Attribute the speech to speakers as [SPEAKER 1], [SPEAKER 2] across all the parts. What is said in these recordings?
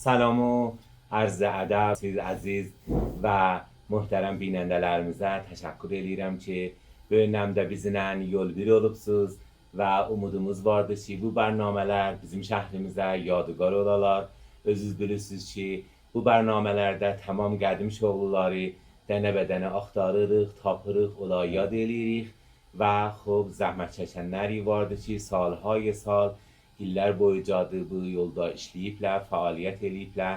[SPEAKER 1] Salam و عرض ədəb siz əziz və möhtərəm binəndələrimizə təşəkkür eləyirəm ki, bu önəmdə bizimlə yol bir olubsuz və umudumuz vardır ki, bu bərnamələr bizim şəhrimizə yadigar olalar. Özünüz bilirsiniz ki, bu bərnamələrdə tamam qədim şoğluları dənə-bədənə axtarırıq, tapırıq, onları yad eləyirik və xub zəhmət çəkənlər vardı ki, salهای sal illər boyuncadır bu yolda işləyiblər, fəaliyyət eləyiblər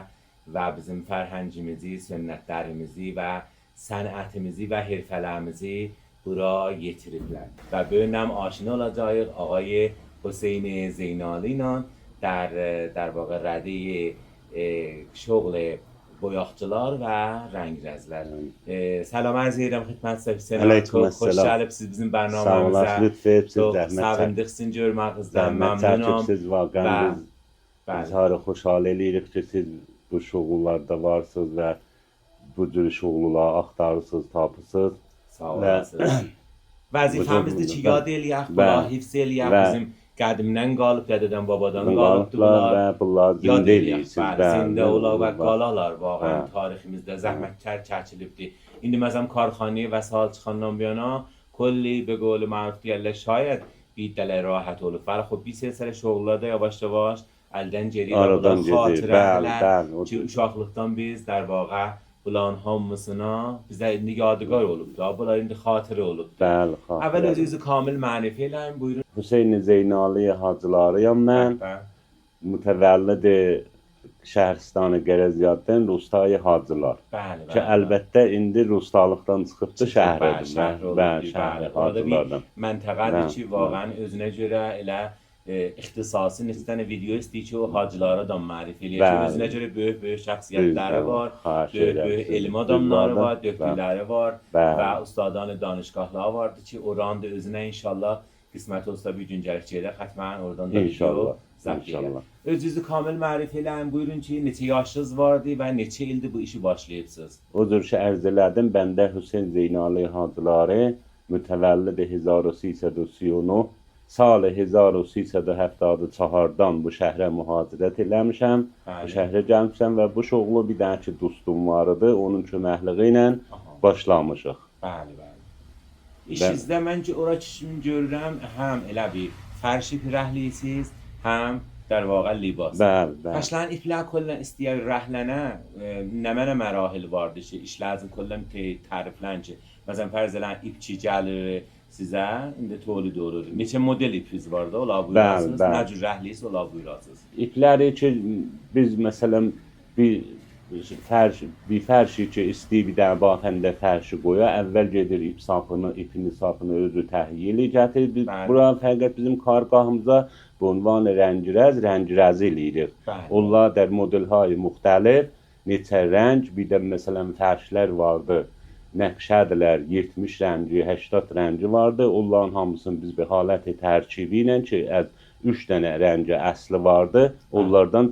[SPEAKER 1] və bizim fərhəngimizi, sünnətlərimizi və sənətimizi və hərfələrimizi bura yetiriblər. Və bu gün هم آشنا olacağıq آقای حسین زینالی ilə در واقع رده شغل boyaqçılar və rəngrəzlər. Salam arz edirəm xidmət Hüseyin ağa.
[SPEAKER 2] Aleyküm
[SPEAKER 1] Çox xoş
[SPEAKER 2] əssalam.
[SPEAKER 1] gəlibsiz bizim
[SPEAKER 2] Sağ olasın,
[SPEAKER 1] bərnaməmizə.
[SPEAKER 2] lütf edibsiz,
[SPEAKER 1] Çox
[SPEAKER 2] zəhmət çək-
[SPEAKER 1] sevindik sizin görməyinizdən.
[SPEAKER 2] Zəhmət
[SPEAKER 1] Məmnunam.
[SPEAKER 2] çəkibsiz, vaqəən
[SPEAKER 1] Və-
[SPEAKER 2] biz
[SPEAKER 1] Bəli.
[SPEAKER 2] izharı xoşhal eləyirik ki, siz bu şuğullarda varsınız və bu cür şuğulları axtarırsınız, tapırsınız.
[SPEAKER 1] Sağ olasınız. Vəzifəmizdir ki, yad eləyək, bunları hifz eləyək. Bizim qədimdən qalıb, dədədən, babadan qalıbdır
[SPEAKER 2] Qalıblar
[SPEAKER 1] bunlar.
[SPEAKER 2] və bunları
[SPEAKER 1] Yad
[SPEAKER 2] zində
[SPEAKER 1] eləyək.
[SPEAKER 2] eləyirsiniz.
[SPEAKER 1] Bəli, zində ola və qalalar vaqəən tariximizdə zəhmətlər çəkilibdir. İndi məsələn karxanaya vəsait çıxandan bu yana کلی به قول معروف deyirlər şayet bir dələ rahat olub. ولی خب bir silsilə şoğullar da yavaş yavaş əldən gedir və
[SPEAKER 2] Aradan
[SPEAKER 1] bunlar
[SPEAKER 2] gedir. Bəli,
[SPEAKER 1] xatirədirlər
[SPEAKER 2] bəli, o
[SPEAKER 1] ki, uşaqlıqdan biz در واقع bunların hamısına bizə indi yadigar olub da, bunlar indi xatirə olub.
[SPEAKER 2] Bəli,
[SPEAKER 1] Əvvəl
[SPEAKER 2] xatirə.
[SPEAKER 1] özünüzü kamil mərifə eləyin, buyurun.
[SPEAKER 2] Hüseyn Zeynali Hacılarıyam mən.
[SPEAKER 1] Bəli.
[SPEAKER 2] Mütəvəllid şəhristanı Qərəzyaddan Rustayı Hacılar.
[SPEAKER 1] Bəli,
[SPEAKER 2] Ki
[SPEAKER 1] bəli.
[SPEAKER 2] əlbəttə indi Rustalıqdan çıxıbdı şəhərədir.
[SPEAKER 1] Bəli, şəhər olub.
[SPEAKER 2] Bəli, şəhər
[SPEAKER 1] Bəli, orada bir
[SPEAKER 2] Hacılardan.
[SPEAKER 1] məntəqədir
[SPEAKER 2] Bəli,
[SPEAKER 1] ki, vaqəən özünə görə elə ixtisası neçə dənə video istəyir ki, o hacılara da mərif eləyir ki, özünə görə böyük-böyük şəxsiyyətləri var,
[SPEAKER 2] Xahiş
[SPEAKER 1] böyük-böyük
[SPEAKER 2] edirəm.
[SPEAKER 1] elm adamları var,
[SPEAKER 2] Bəli.
[SPEAKER 1] döktürləri var
[SPEAKER 2] Bəli.
[SPEAKER 1] və ustadan danışgahları vardı ki, oranı da özünə inşallah qismət olsa bir gün gələcəkdə xətmən oradan da video
[SPEAKER 2] İnşallah,
[SPEAKER 1] zəbt eləyər.
[SPEAKER 2] inşallah.
[SPEAKER 1] Özünüzü kamil mərif eləyin, buyurun ki, neçə yaşınız vardı və neçə ildir bu işi başlayıbsınız?
[SPEAKER 2] O cür ki ərz elədim, bəndə Hüseyn Zeynali Hacıları mütəvəllid 1339 sal 1374-dan bu şəhərə mühacirət eləmişəm. Bu şəhərə gəlmişəm və bu şoğlu bir dənə ki dostum var idi, onun köməkliyi ilə başlamışıq.
[SPEAKER 1] Bəli, bəli. İşinizdə mən ki, ora kimi görürəm, həm elə bir fərş ipi rəhliyisiz, həm در واقع libas.
[SPEAKER 2] Bəli, bəli.
[SPEAKER 1] Fəşlərin iplər کلا istəyər rəhlənə, nə mənə mərahil vardı ki, işlərinizin کلا təriflən ki, məsələn fərz elən ipçi gəlir sizə, indi tolid olur. Neçə model ipiniz var da, ola buyurasınız.
[SPEAKER 2] Bəli,
[SPEAKER 1] Nə
[SPEAKER 2] bəli.
[SPEAKER 1] cür rəhliyisiz, ola buyurasınız.
[SPEAKER 2] İpləri ki biz məsələn bir fərş bir fərşi ki istəyir bir dənə bafəndə fərşi qoya, əvvəl gedir ip sapını, ipini sapını özü təhyiyə eləyir, gətirir. Biz bura fəqət bizim kargahımıza به عنوان rəngirəz, rəngirəzi eləyirik. Onlar در modelهای müxtəlif neçə rəng, bir də məsələn fərşlər vardı. Nəqşədirlər, 70 rəngi, 80 rəngi vardı. Onların hamısını biz bir haləti tərkibi ilə ki, az 3 dənə rəngi əsli vardı, onlardan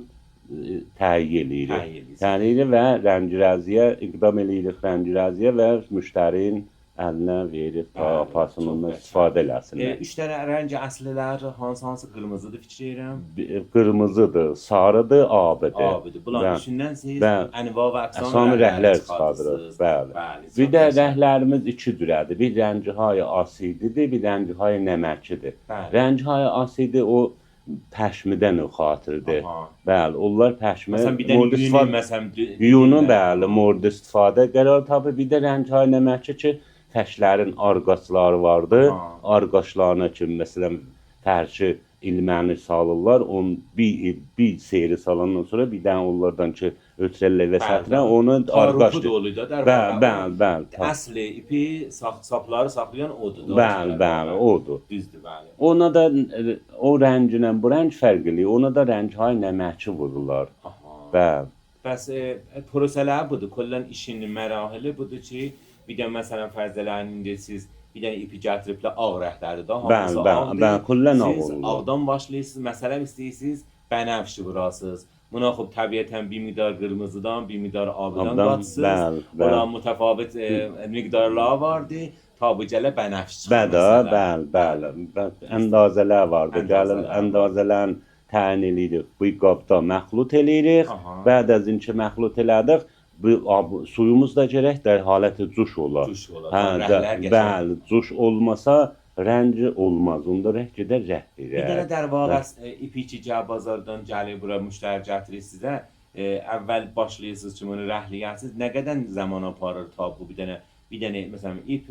[SPEAKER 2] təhiyyə eləyirik.
[SPEAKER 1] Təhiyyə eləyirsiniz.
[SPEAKER 2] Təhiyyə eləyirik və rəngirəziyə iqdam eləyirik rəngirəziyə və müştərinin əlinə veririk ta
[SPEAKER 1] Bəli,
[SPEAKER 2] aparsın
[SPEAKER 1] çox
[SPEAKER 2] ondan
[SPEAKER 1] qəşəng.
[SPEAKER 2] istifadə eləsinlər.
[SPEAKER 1] Üç dənə rəng əslilər hansı-hansı qırmızıdır fikir edirəm.
[SPEAKER 2] Qırmızıdır, sarıdır, abidir.
[SPEAKER 1] Abidir. Bunların
[SPEAKER 2] Bəli.
[SPEAKER 1] üçündən siz
[SPEAKER 2] Bəli.
[SPEAKER 1] ənva və əqsam
[SPEAKER 2] Əqsam
[SPEAKER 1] rəhlər
[SPEAKER 2] rəhlər
[SPEAKER 1] çıxardırsınız.
[SPEAKER 2] çıxardırıq. Bəli.
[SPEAKER 1] Bəli.
[SPEAKER 2] Bir
[SPEAKER 1] çox
[SPEAKER 2] də
[SPEAKER 1] qəşəng.
[SPEAKER 2] rəhlərimiz iki cürədir. Bir rəngihay asididir, bir rəngihay nəməkidir.
[SPEAKER 1] Bəli.
[SPEAKER 2] Rəngihay asidi o pəşmidən o xatirdir.
[SPEAKER 1] Aha.
[SPEAKER 2] Bəli, onlar pəşmə
[SPEAKER 1] Məsələn bir dənə
[SPEAKER 2] mord
[SPEAKER 1] yünü
[SPEAKER 2] istifadə
[SPEAKER 1] məsələn
[SPEAKER 2] yunu bəli, mord istifadə qərar tapır. Bir də rəngihay nəməki ki, fəşlərin arqaçları vardı. Arqaçlarına ki, məsələn, fərşi ilməni salırlar. Onun bir seyri salandan sonra bir dənə onlardan ki ötürərlər və sətrə onu arqaç.
[SPEAKER 1] Tarufu da oluyor da در
[SPEAKER 2] Bəli,
[SPEAKER 1] واقع.
[SPEAKER 2] bəli, bəli.
[SPEAKER 1] Əsli ipi sapları saxlayan odur. da,
[SPEAKER 2] Bəli,
[SPEAKER 1] o
[SPEAKER 2] bəli, odur.
[SPEAKER 1] Düzdür, bəli.
[SPEAKER 2] Ona da o rənglə bu rəng fərq eləyir. Ona da rənghay nəməki vururlar. Bəli.
[SPEAKER 1] Bəs prosələr budur. Kullən işin mərahili budur ki, bir də məsələn fərz eləyin indi siz bir dənə ipi gətiriblər ağ rəhlərdir da, hamısı
[SPEAKER 2] Bəli, bəli,
[SPEAKER 1] ağdır.
[SPEAKER 2] bəli, kullən ağ
[SPEAKER 1] Siz
[SPEAKER 2] olurlar.
[SPEAKER 1] ağdan başlayırsınız, məsələn istəyirsiniz bənəfşi vurasınız. Buna xub təbiətən bir miqdar qırmızıdan, bir miqdar abidan
[SPEAKER 2] Abdan,
[SPEAKER 1] qatsınız.
[SPEAKER 2] bəli, bəli.
[SPEAKER 1] Ola mütəfavit miqdarlar vardı. Ta bu gələ bənəfş çıxır
[SPEAKER 2] Bəli,
[SPEAKER 1] məsələn.
[SPEAKER 2] bəli, bəli. Bəli, əndazələr vardı. Gəlin
[SPEAKER 1] Əndazələr.
[SPEAKER 2] əndazələrin Təyin eləyirik. Bu qabda məxlut eləyirik. Bəd az اینki məxlut elədik, bu suyumuz da gərək də haləti cuş olar.
[SPEAKER 1] Cuş olar.
[SPEAKER 2] Hə,
[SPEAKER 1] Rəhlər qəşəng.
[SPEAKER 2] Bəli, cuş olmasa rəngi olmaz. Onda rəng gedər rəh
[SPEAKER 1] Bir dənə
[SPEAKER 2] verər.
[SPEAKER 1] در واقع ipi ki gəl bazardan gəlir bura müştəri gətirir sizə. Əvvəl başlayırsınız ki, bunu rəhləyəsiniz. Nə qədər zaman aparır ta bu bir dənə məsələn ip,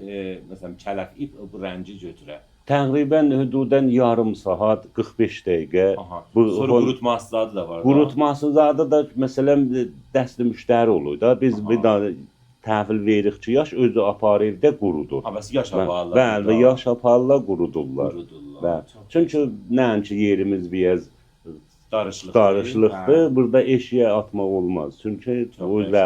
[SPEAKER 1] məsələn kələf ip bu rəngi götürə.
[SPEAKER 2] Təqribən hüdudən yarım saat 45 dəqiqə. Bu
[SPEAKER 1] Sonra qurutması zadı da var da.
[SPEAKER 2] Qurutması zadı da məsələn dəstli müştəri olur da. Biz bir daha təhvil veririk ki, yaş özü aparır evdə qurudur.
[SPEAKER 1] Ha, bəs yaş aparırlar.
[SPEAKER 2] Bəli, və yaş aparırlar, qurudurlar.
[SPEAKER 1] Qurudurlar.
[SPEAKER 2] Bəli.
[SPEAKER 1] Çox
[SPEAKER 2] Çünki nəinki yerimiz biraz
[SPEAKER 1] darışlıqdır.
[SPEAKER 2] Darışlıqdır. Burada eşiyə atmaq olmaz. Çünki
[SPEAKER 1] Çox
[SPEAKER 2] o və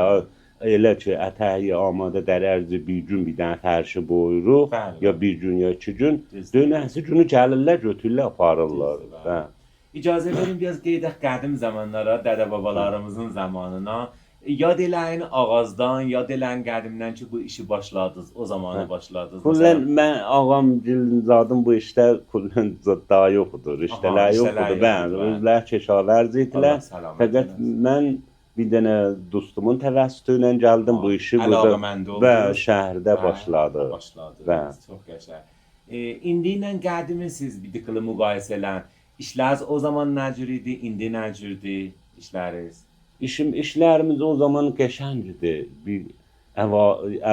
[SPEAKER 2] elə ki, ətəyi amadə dər ərzi bir gün bir dənə fərşi boyuruq, ya bir gün ya iki gün. Dönəsi günü gəlirlər, götürürlər, aparırlar.
[SPEAKER 1] Düzdür, bəli.
[SPEAKER 2] Bəli.
[SPEAKER 1] İcazə verin biraz qeydək qədim zamanlara, dədə-babalarımızın zamanına. Yad eləyin ağazdan, yad eləyin qədimdən ki, bu işi başladınız, o zamanı başladınız.
[SPEAKER 2] Kullən mən ağam Gülzadım bu işdə kullən daha yoxdur, işdələr
[SPEAKER 1] işdələr
[SPEAKER 2] yoxdur.
[SPEAKER 1] yoxdur,
[SPEAKER 2] Bəli,
[SPEAKER 1] bəli.
[SPEAKER 2] özləri keşavərz idilər.
[SPEAKER 1] Allah səlamət
[SPEAKER 2] Fəqət
[SPEAKER 1] eləsin.
[SPEAKER 2] mən bir dənə dostumun təvəssütü ilə gəldim bu işi burada.
[SPEAKER 1] Əlaqəmənd oldunuz.
[SPEAKER 2] Bəli, şəhərdə başladı.
[SPEAKER 1] Başladı.
[SPEAKER 2] Bəli.
[SPEAKER 1] Çox qəşəng. İndi ilə qədimi siz bir diqqətlə müqayisə eləyin. İşləriniz o zaman nə cür idi, indi nə cürdür işləriniz?
[SPEAKER 2] İşlərimiz o zaman qəşəng idi. Bir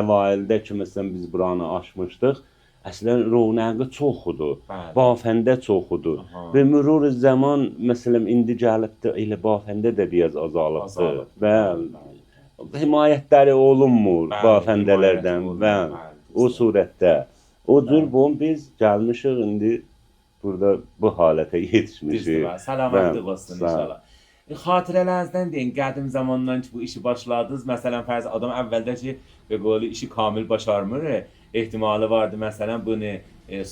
[SPEAKER 2] əvaildə ki, məsələn biz buranı açmışdıq. Əslən rovnəqi çox idi. Bafəndə çox idi. Və mürur zaman məsələn indi gəlibdi, elə bafəndə də biraz azalıbdı.
[SPEAKER 1] Azalıb.
[SPEAKER 2] Bəli. Himayətləri olunmur bafəndələrdən.
[SPEAKER 1] Himayət olunmur,
[SPEAKER 2] Bəli. O surətdə. O cür bunu biz gəlmişik indi burada bu halətə yetişmişik.
[SPEAKER 1] Düzdür, bəli. Salamətlıq
[SPEAKER 2] Bəli,
[SPEAKER 1] olsun
[SPEAKER 2] sağ ol.
[SPEAKER 1] inşallah. Xatirələrinizdən deyin, qədim zamandan ki bu işi başladınız. Məsələn, fərz adam əvvəldə ki به قولی işi kamil başarmır, ehtimalı vardı məsələn bunu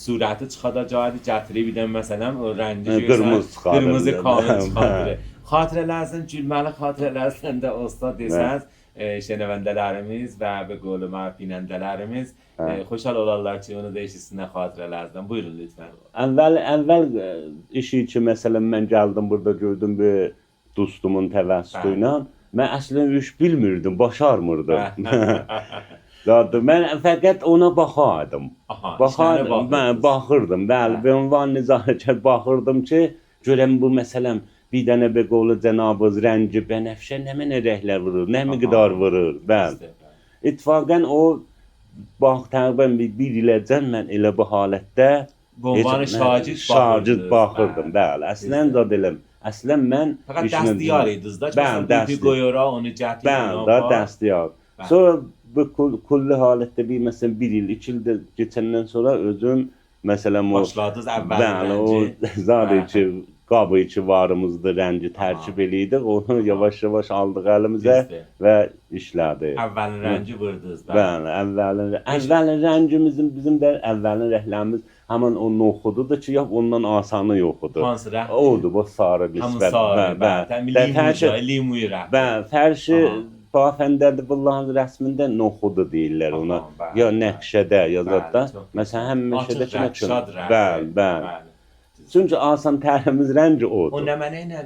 [SPEAKER 1] surəti çıxadacaqdı, gətirib bir də məsələn o rəngi
[SPEAKER 2] Qırmızı çıxarır.
[SPEAKER 1] Qırmızı kamil çıxardır. Xatirələrinizdən, gülməli xatirələrinizdən də olsa desəniz, şənəvəndələrimiz və به قول معروف binəndələrimiz xoşhal olarlar ki, onu da eşitsinlər xatirələrinizdən. Buyurun lütfən.
[SPEAKER 2] Əvvəl işi ki, məsələn mən gəldim burada gördüm bir dostumun təvəssütü ilə. Mən əslində iş bilmirdim, başarmırdım. Zaten mən fəqət ona baxardım.
[SPEAKER 1] Işlərə
[SPEAKER 2] Baxardım, mən baxırdım. Bəli, bir ünvan nizarəkər baxırdım ki, görəm bu məsələn bir dənə be qolu cənabı rəngi bənəfşə nə mənə rənglər vurur, nə miqdar vurur. Bəli. İttifaqən o bax təqribən bir iləcən mən elə bu halətdə
[SPEAKER 1] Ünvanı şagird
[SPEAKER 2] şagird
[SPEAKER 1] baxırdınız,
[SPEAKER 2] baxırdım. Bəli, əslən zad eləm. Əslən mən
[SPEAKER 1] Fəqət
[SPEAKER 2] işlə-
[SPEAKER 1] dəstiyar idiniz da, ki,
[SPEAKER 2] Bəli,
[SPEAKER 1] məsələn, bu ipi
[SPEAKER 2] dəstiyar.
[SPEAKER 1] qoyura, onu gətir,
[SPEAKER 2] Bəli,
[SPEAKER 1] onu
[SPEAKER 2] da
[SPEAKER 1] apar.
[SPEAKER 2] dəstiyar. Sonra bu kulli halətdə bir məsələn bir il, iki il də keçəndən sonra özüm məsələn o
[SPEAKER 1] Başladınız əvvəl
[SPEAKER 2] Bəli, o
[SPEAKER 1] rəngi.
[SPEAKER 2] zad ki, qabı içi varımızdı, rəngi tərkib eləydik, onu yavaş-yavaş aldıq əlimizə və işlədi.
[SPEAKER 1] Əvvəlin rəngi vurdunuz. Bəli.
[SPEAKER 2] Bəli, əvvəlin rəngimizin bizim də əvvəlin rəhlərimiz həmin o noxududur ki, yox ondan asanı yoxudur.
[SPEAKER 1] Hansı rəng?
[SPEAKER 2] Odur, bu sarı
[SPEAKER 1] Hamı
[SPEAKER 2] nisbət.
[SPEAKER 1] sarı,
[SPEAKER 2] Bəli,
[SPEAKER 1] bəli. Limuyu rəng.
[SPEAKER 2] Bəli, fərşi bafəndədir bunların rəsmində noxudu deyirlər ona. Ya nəqşədə, ya zadda. Məsələn, həm məşədə ki,
[SPEAKER 1] rəng, şad rəng.
[SPEAKER 2] Bəli, bəli. Çünki asan tərimiz rəngi odur.
[SPEAKER 1] O nə mənə ilə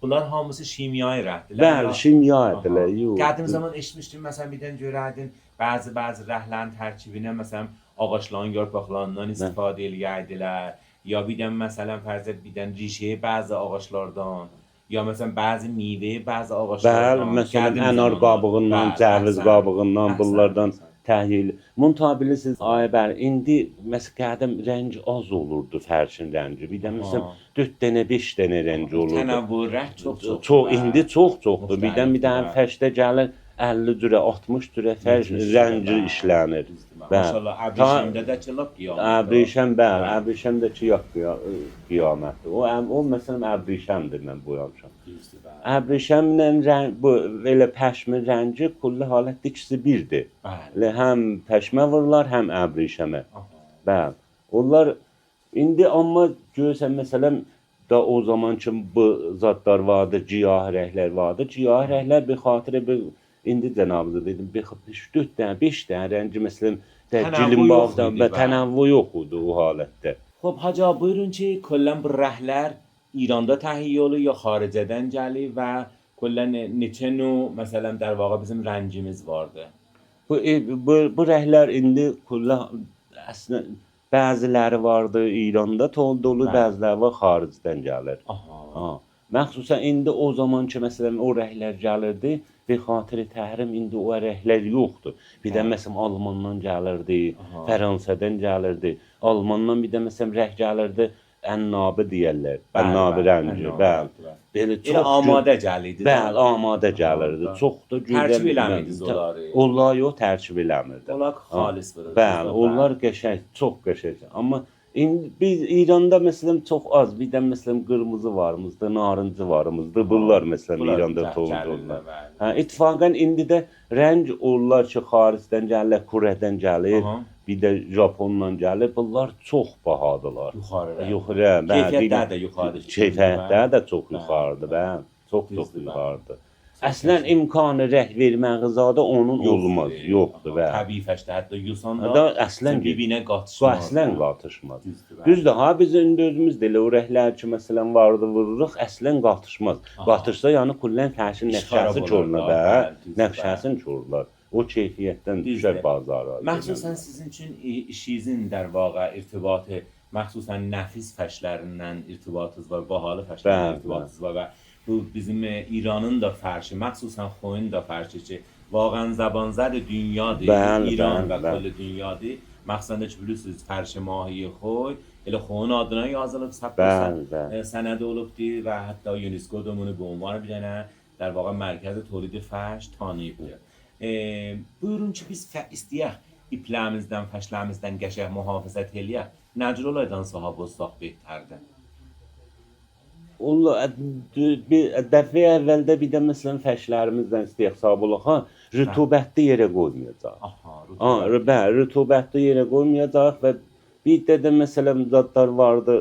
[SPEAKER 1] bunlar hamısı şimyai rəngdirlər.
[SPEAKER 2] Bəli, şimyaidirlər. Yox.
[SPEAKER 1] Qədim zaman eşitmişdim, məsələn, birdən görərdin bəzi rəhlərin tərkibinə məsələn ağacların yarpaqlarından istifadə eləyərdilər. Ya birdən məsələn fərz et birdən rişəyə bəzi ağaclardan, ya məsələn bəzi meyvə bəzi ağaclardan.
[SPEAKER 2] Bəli, məsələn ənar qabığından, cəviz qabığından, bunlardan təhlil. Muntaha bilirsiniz, ay bəli, indi məsələn qədim rəng az olurdu fərşin rəngi. Bir də məsələn 4 dənə, 5 dənə rəngi olurdu.
[SPEAKER 1] Tənəvvü rəng çox-çox.
[SPEAKER 2] Çox indi çox-çoxdur. Birdən bir dənə fərşdə gəlir 50 cürə, 60 cürə fərş rəngi işlənir.
[SPEAKER 1] Maşallah, əbrişəmdə də ki lap qiyamətdir.
[SPEAKER 2] Əbrişəm, bəli, əbrişəm də ki yox qiyamətdir. O məsələn əbrişəmdir mən boyamışam. Əbrişəmlə rəng bu elə pəşmin rəngi kulli halətdə ikisi birdir. Elə həm pəşmə vururlar, həm əbrişəmə. Bəli. Onlar indi amma görürsən məsələn da o zaman ki bu zadlar vardı, giyah rəhlər vardı. Giyah rəhlər bir xatirə bir indi cənabınıza dedim, 4 dənə, 5 dənə rəngi məsələn gilim bağdan və tənəvvü yox idi o halətdə.
[SPEAKER 1] Xub haca buyurun ki, کلا bu rəhlər İranda تهیه olur یا xaricədən gəlir və کلا neçə növ məsələn در واقع bizim rəngimiz vardı.
[SPEAKER 2] Bu rənglər indi kulla əslində bəziləri vardı İranda toldu olur,
[SPEAKER 1] Bəli.
[SPEAKER 2] bəziləri var xaricdən gəlir.
[SPEAKER 1] Aha.
[SPEAKER 2] Ha. Məxsusən indi o zaman ki, məsələn o rənglər gəlirdi, bir xatiri təhrim indi o rənglər yoxdur. Bir də
[SPEAKER 1] Hə.
[SPEAKER 2] məsələn Almandan gəlirdi,
[SPEAKER 1] Aha.
[SPEAKER 2] Fransədən gəlirdi. Almandan bir də məsələn rəng gəlirdi, ənnabı deyirlər.
[SPEAKER 1] Bəli,
[SPEAKER 2] Ənnabı
[SPEAKER 1] bəli,
[SPEAKER 2] rəngi,
[SPEAKER 1] ənnabı
[SPEAKER 2] bəli.
[SPEAKER 1] bəli.
[SPEAKER 2] Belə
[SPEAKER 1] Elə
[SPEAKER 2] çox
[SPEAKER 1] amadə gəlirdi.
[SPEAKER 2] Bəli, amadə gəlirdi.
[SPEAKER 1] Aha.
[SPEAKER 2] Çox da gözəl.
[SPEAKER 1] Tərkib eləmirdiniz onları?
[SPEAKER 2] Onlar yox, tərkib eləmirdi.
[SPEAKER 1] Onlar xalis vururdu.
[SPEAKER 2] Bəli, onlar qəşəng, çox qəşəng. Amma indi biz İranda məsələn çox az, bir də məsələn qırmızı varımızdı, narıncı varımızdı. Bunlar məsələn
[SPEAKER 1] Bunlar
[SPEAKER 2] İranda
[SPEAKER 1] gəlirlər,
[SPEAKER 2] toldu olurlar.
[SPEAKER 1] bəli.
[SPEAKER 2] Hə, ittifaqən indi də rəng onlar ki, xaricdən gəlirlər, Korədən gəlir,
[SPEAKER 1] Aha.
[SPEAKER 2] bir də Japondan gəlir. Bunlar çox bahadılar.
[SPEAKER 1] Yuxarı rəng.
[SPEAKER 2] Yuxarı, bəli.
[SPEAKER 1] Keyfiyyətləri də yuxarıdır.
[SPEAKER 2] Keyfiyyətləri də çox
[SPEAKER 1] Bəli,
[SPEAKER 2] yuxarıdır, bəli. Çox çox
[SPEAKER 1] Düzdür, bəli.
[SPEAKER 2] yuxarıdır. Əslən imkanı rəh verməyə zadə onun olmaz, yoxdur, bəli.
[SPEAKER 1] Təbii fəşdə hətta yusan da
[SPEAKER 2] Da əslən
[SPEAKER 1] bir-birinə
[SPEAKER 2] Bu
[SPEAKER 1] qatışmaz.
[SPEAKER 2] əslən qatışmaz.
[SPEAKER 1] Düzdür, bəli.
[SPEAKER 2] Düzdür, ha biz indi özümüz də elə o rəhlər ki, məsələn vardı vururuq, əslən qatışmaz.
[SPEAKER 1] Aha.
[SPEAKER 2] Qatışsa yəni kullən fəhşin
[SPEAKER 1] İş xarab
[SPEAKER 2] nəqşəsi
[SPEAKER 1] olar
[SPEAKER 2] koruna
[SPEAKER 1] da,
[SPEAKER 2] bə,
[SPEAKER 1] bəli, düzdür,
[SPEAKER 2] nəqşəsini korlar. O keyfiyyətdən
[SPEAKER 1] Düzdür.
[SPEAKER 2] düşər bazara.
[SPEAKER 1] Məxsusən sizin üçün işinizin در واقع irtibatı, məxsusən nəfis fəşlərindən irtibatınız var, bahalı fəşlərlə
[SPEAKER 2] Bəli,
[SPEAKER 1] irtibatınız var və bu bizim İranın da fərşi, məxsusən Xoyun da fərşi ki, واقعا زبانزد dünyadır.
[SPEAKER 2] Bəli,
[SPEAKER 1] İran
[SPEAKER 2] bəli,
[SPEAKER 1] və
[SPEAKER 2] bəli.
[SPEAKER 1] کل dünyadır. Məxsusən də ki, bilirsiniz, fərş mahiyi Xoy elə Xoyun adına yazılıb, səbt
[SPEAKER 2] Bəli, bəli.
[SPEAKER 1] سند olubdur və hətta UNESCO da bunu به عنوان bir dənə در واقع مرکز تولید فرش tanıyıbdır. Buyurun ki, biz istəyək iplərimizdən, fəşlərimizdən qəşəng mühafizət eləyək. Nə cür olaydan sahab olsaq behterdir.
[SPEAKER 2] Onlar bir dəfə əvvəldə bir də məsələn fəşlərimizdən istehsab olaq ha, rütubətli yerə qoymayacaq.
[SPEAKER 1] Aha,
[SPEAKER 2] Ha, bəli, rütubətli yerə qoymayacaq və bir də məsələn zadlar vardı,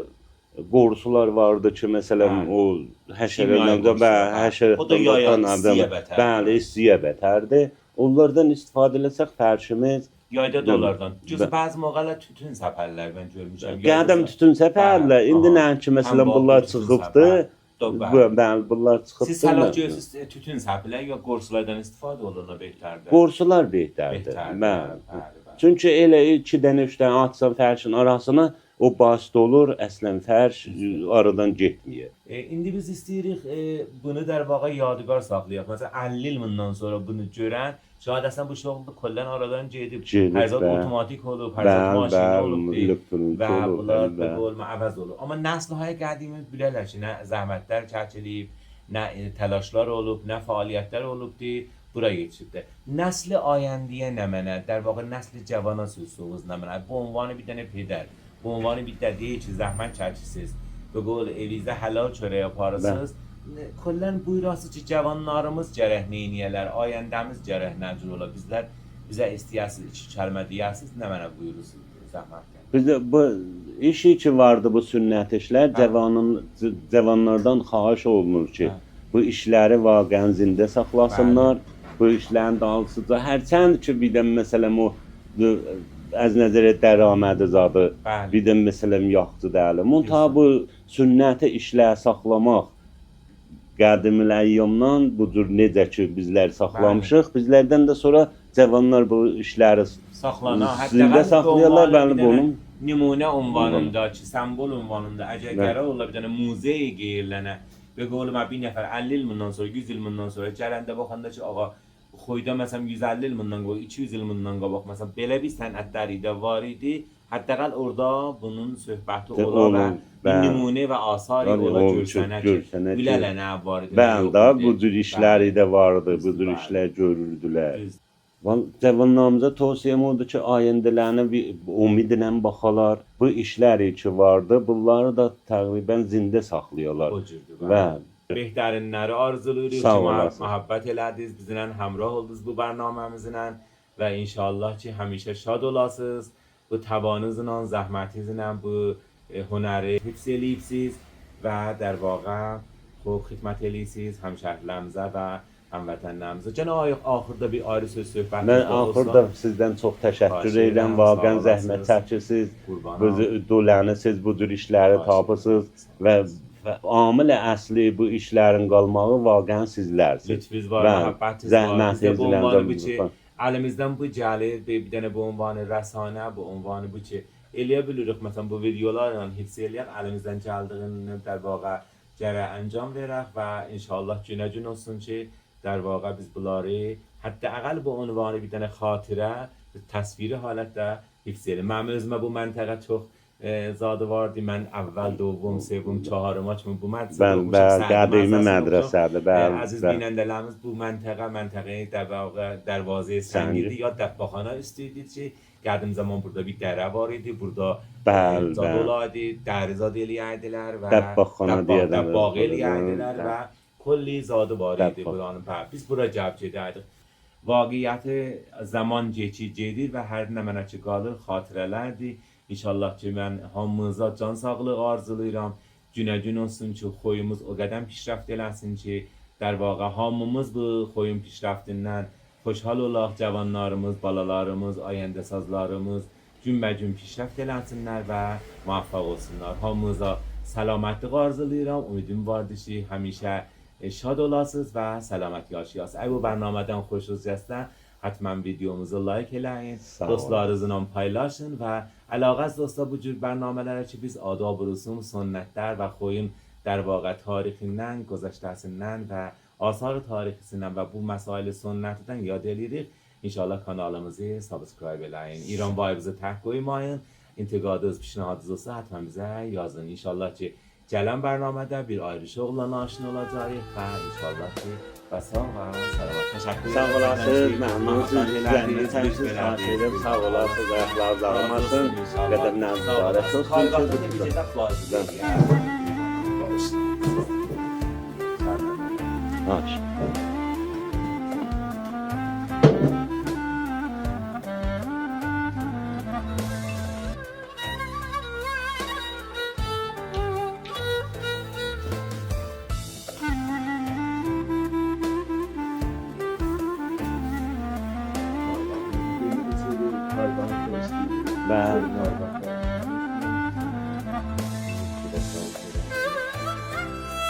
[SPEAKER 2] qorusular vardı ki, məsələn
[SPEAKER 1] Bəli.
[SPEAKER 2] o
[SPEAKER 1] Kimyai
[SPEAKER 2] həşərələrdən,
[SPEAKER 1] qorusular,
[SPEAKER 2] bəli,
[SPEAKER 1] bəli.
[SPEAKER 2] həşərətdən
[SPEAKER 1] O da yaya istiyə bətərdir.
[SPEAKER 2] Bəli, istiyə bətərdir. Onlardan istifadə eləsək fərşimiz
[SPEAKER 1] Yayda da onlardan. Cüz
[SPEAKER 2] Bəli.
[SPEAKER 1] bəzi mağalar tütün səpərlər mən görmüşəm.
[SPEAKER 2] qədəm tütün səpərlər.
[SPEAKER 1] Bəli,
[SPEAKER 2] İndi
[SPEAKER 1] aha.
[SPEAKER 2] nəinki məsələn
[SPEAKER 1] Həm
[SPEAKER 2] bunlar
[SPEAKER 1] tütün
[SPEAKER 2] çıxıbdı.
[SPEAKER 1] səpər. Bəli.
[SPEAKER 2] Bəli, bunlar çıxıbdı.
[SPEAKER 1] Siz hələ görürsüz tütün səpilər ya qorsulardan istifadə olunur behterdir.
[SPEAKER 2] Qorsular behterdir.
[SPEAKER 1] Behterdir,
[SPEAKER 2] Bəli.
[SPEAKER 1] bəli, bəli.
[SPEAKER 2] Çünki elə iki dənə, üç dənə atsan fərşin arasına, o basit olur, əslən fərş aradan getməyir.
[SPEAKER 1] İndi biz istəyirik bunu در واقع yadigar saxlayaq. Məsələn 50 il bundan sonra bunu görən, şayad əslən bu şoğlu kullən aradan gedib,
[SPEAKER 2] Gedib,
[SPEAKER 1] hər zat
[SPEAKER 2] bəli.
[SPEAKER 1] otomatik olub, hər zat
[SPEAKER 2] Bəli,
[SPEAKER 1] maşini
[SPEAKER 2] bəli,
[SPEAKER 1] olub
[SPEAKER 2] elektronik
[SPEAKER 1] və
[SPEAKER 2] olub,
[SPEAKER 1] bunlar
[SPEAKER 2] bəli,
[SPEAKER 1] به
[SPEAKER 2] bəli.
[SPEAKER 1] قول عوض olub. Amma nəslهای qədimi bilərlər ki, nə zəhmətlər çəkilib, nə təlaşlar olub, nə fəaliyyətlər olubdu, bura yetişibdi. Nəsli ayəndəyə nə mənə, در واقع nəsli cavana söz sovuz nə mənə. Bu ünvanı bir dənə pədər, bu ünvanı bir dədiyə ki, zəhmət çəkisiz. به قول evizə halal çörək aparırsınız. Kullən buyurasız ki, cavanlarımız gərək neyniyələr, ayəndəmiz gərək nə cür ola. Bizlər bizə istəyəsiz, iki kəlmə deyəsiz, nə mənə buyurursunuz zəhmət.
[SPEAKER 2] Bizdə bu işi ki vardı bu sünnət işlər, cavanlardan xahiş olunur ki,
[SPEAKER 1] Hə.
[SPEAKER 2] bu işləri vaqəən zində saxlasınlar. Bu işlərin dalsıca hərçənd ki bir də məsələn o az nəzərə dəramədi zadı,
[SPEAKER 1] Bəli.
[SPEAKER 2] bir də məsələn yaxşı deyil. Muntaha bu sünnəti işlər saxlamaq qədimül əyyamdan bu cür necə ki bizlər saxlamışıq, bizlərdən də sonra cavanlar bu işləri
[SPEAKER 1] Saxlana,
[SPEAKER 2] zində saxlayarlar, bəli, bunun
[SPEAKER 1] nümunə ünvanında ki, sembol ünvanında əgər
[SPEAKER 2] Bəli.
[SPEAKER 1] qərar ola bir dənə muzey qeyirlənə və qolum bir nəfər 50 il bundan sonra, 100 il bundan sonra gələndə baxanda ki, ağa Xoyda məsələn 150 il bundan qabaq, 200 il bundan qabaq məsələn belə bir sənətləri də var idi. Həddəqəl orada bunun söhbəti
[SPEAKER 2] De,
[SPEAKER 1] ola və
[SPEAKER 2] olur,
[SPEAKER 1] bir
[SPEAKER 2] bəli.
[SPEAKER 1] nümunə və asari
[SPEAKER 2] Bəli,
[SPEAKER 1] ola
[SPEAKER 2] o
[SPEAKER 1] görsənə ki,
[SPEAKER 2] görsənə ki,
[SPEAKER 1] bilələ nə var idi, nə
[SPEAKER 2] Bəli,
[SPEAKER 1] yox
[SPEAKER 2] da
[SPEAKER 1] idi.
[SPEAKER 2] bu cür işləri
[SPEAKER 1] Bəli.
[SPEAKER 2] də vardı, bu cür
[SPEAKER 1] Bəli.
[SPEAKER 2] işlər görürdülər.
[SPEAKER 1] Düz.
[SPEAKER 2] Cavanlarımıza tövsiyəm odur ki, ayəndələrinə bir ümidlə baxalar. Bu işlər ki vardı, bunları da təqribən zində saxlayalar.
[SPEAKER 1] O cürdür.
[SPEAKER 2] Və
[SPEAKER 1] Behtarinləri arzulayırıq
[SPEAKER 2] Sağ
[SPEAKER 1] ki,
[SPEAKER 2] olasın.
[SPEAKER 1] məhəbbət elədiniz, bizimlə həmrah oldunuz bu bərnaməmizlə və inşallah ki, həmişə şad olasınız. Bu tavanınızla, zəhmətinizlə bu hünəri hifz eləyibsiz və در واقع خب xidmət eləyirsiniz həmşəhərlərimizə və həmvətənlərimizə. Cənab Ayıq, axırda bir ayrı söz söhbətimiz
[SPEAKER 2] mən
[SPEAKER 1] də olsa.
[SPEAKER 2] axırda sizdən çox təşəkkür
[SPEAKER 1] Xahiş
[SPEAKER 2] edirəm.
[SPEAKER 1] edirəm,
[SPEAKER 2] Vaqən
[SPEAKER 1] sağ
[SPEAKER 2] zəhmət
[SPEAKER 1] olasınız.
[SPEAKER 2] çəkirsiniz.
[SPEAKER 1] Qurbanam.
[SPEAKER 2] Bu dolənisiz, bu cür işləri
[SPEAKER 1] Xahiş
[SPEAKER 2] tapırsınız və Amil əsli bu işlərin qalmağı vaqəən sizlərsiniz.
[SPEAKER 1] Lütfüz var,
[SPEAKER 2] Bəli,
[SPEAKER 1] məhəbbətiniz var.
[SPEAKER 2] zəhmət
[SPEAKER 1] Biz də bu ünvanı bu ki,
[SPEAKER 2] ediləndə-
[SPEAKER 1] əlimizdən bu gəlir, bir dənə bu ünvanı rəsanə, bu ünvanı bu ki, eləyə bilirik məsələn bu videolarla hifz eləyək, əlimizdən gəldiyini در واقع gərək انجام verək və inşallah günə gün olsun ki, در واقع biz bunları حداقل به عنوان bir dənə xatirə, təsviri halətdə hifz eləyək. Mənim özümə bu məntəqə çox zadı vardı. Mən əvvəl, dovvum, sevvum, çaharıma kimi bu mədrəsədə
[SPEAKER 2] Bəli,
[SPEAKER 1] oxumuşam.
[SPEAKER 2] bəli,
[SPEAKER 1] Sərdi
[SPEAKER 2] qədimi
[SPEAKER 1] mədrəsəsində
[SPEAKER 2] mədrəsədir,
[SPEAKER 1] oxumuşam.
[SPEAKER 2] bəli,
[SPEAKER 1] Əziz
[SPEAKER 2] bəli.
[SPEAKER 1] binəndələrimiz bu məntəqə məntəqəyi Darvazə
[SPEAKER 2] Səngi.
[SPEAKER 1] Səngi idi ya Dəbbaxana üstü idi ki, qədim zaman burada bir dərə var idi. Burada
[SPEAKER 2] Bəli,
[SPEAKER 1] zad
[SPEAKER 2] bəli.
[SPEAKER 1] olaydı, dəri zad eləyərdilər və
[SPEAKER 2] Dəbbaxana deyərlər.
[SPEAKER 1] Dəbbağı eləyərdilər və kulli zadı var idi
[SPEAKER 2] Dəbbağ.
[SPEAKER 1] buranın. Bəli, biz bura gəlib gedərdik. Vaqiyyəti zaman keçir, gedir və hər nə mənə ki qalır xatirələrdir. İnşallah ki mən hamınıza can sağlığı arzulayıram. Günə gün olsun ki, xoyumuz o qədər pişrəft eləsin ki, در واقع hamımız bu xoyun pişrəftindən xoşhal olaq, cavanlarımız, balalarımız, ayəndəsazlarımız günbəgün pişrəft eləsinlər və muvaffaq olsunlar. Hamınıza səlamətlik arzulayıram. Ümidim vardır ki, həmişə şad olasınız və səlamət yaşayasınız. Əgər bu bərnamədən xoşunuz gəlsə, həttəmən videomuzu like eləyin,
[SPEAKER 2] Sağ olun.
[SPEAKER 1] dostlarınızla paylaşın və əlaqəz dostlar bu cür bərnamələrə ki, biz adab rüsum, sünnətlər və xoyun در واقع tarixindən, güzəştəsindən və asar tarixisindən və bu məsail sünnətdən yad eləyirik. İnşallah kanalımızı subscribe eləyin. İran Vibes-ı tək qoymayın. İntiqadınız, pişnahadınız olsa həttəmən bizə yazın. İnşallah ki, gələn bərnamədə bir ayrı şoqla aşina olacağıq və inşallah ki, və sağ və salamat. Təşəkkür
[SPEAKER 2] Sağ olasınız,
[SPEAKER 1] ki,
[SPEAKER 2] məmnunsuz,
[SPEAKER 1] məhəbbət
[SPEAKER 2] zəhmət
[SPEAKER 1] elədiniz,
[SPEAKER 2] çəkdiniz,
[SPEAKER 1] lütf
[SPEAKER 2] xahiş
[SPEAKER 1] elədiniz.
[SPEAKER 2] edirəm, sağ olasınız, ayaqlarınız ağrımasın.
[SPEAKER 1] İnşallah.
[SPEAKER 2] Qədəmdən
[SPEAKER 1] Sağ
[SPEAKER 2] mübarək
[SPEAKER 1] olasın.
[SPEAKER 2] olsun.
[SPEAKER 1] Xalqatda da bir gedə lazım.
[SPEAKER 2] Haş. Bəli.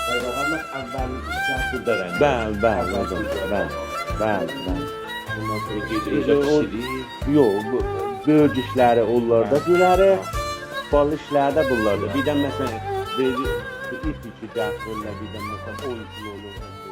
[SPEAKER 1] در واقع من اول شهر burada rəng.
[SPEAKER 2] Bəli, bəli, bəli, bəli, bəli.
[SPEAKER 1] Bundan sonra gedir اینجا
[SPEAKER 2] O-
[SPEAKER 1] pişirir.
[SPEAKER 2] Yox, bu böyük işləri onlarda görərik, bal işləri də bunlarda. Bir də məsələn, bir ip ki, gətirirlər, bir də məsələn 10 kilo olur, 15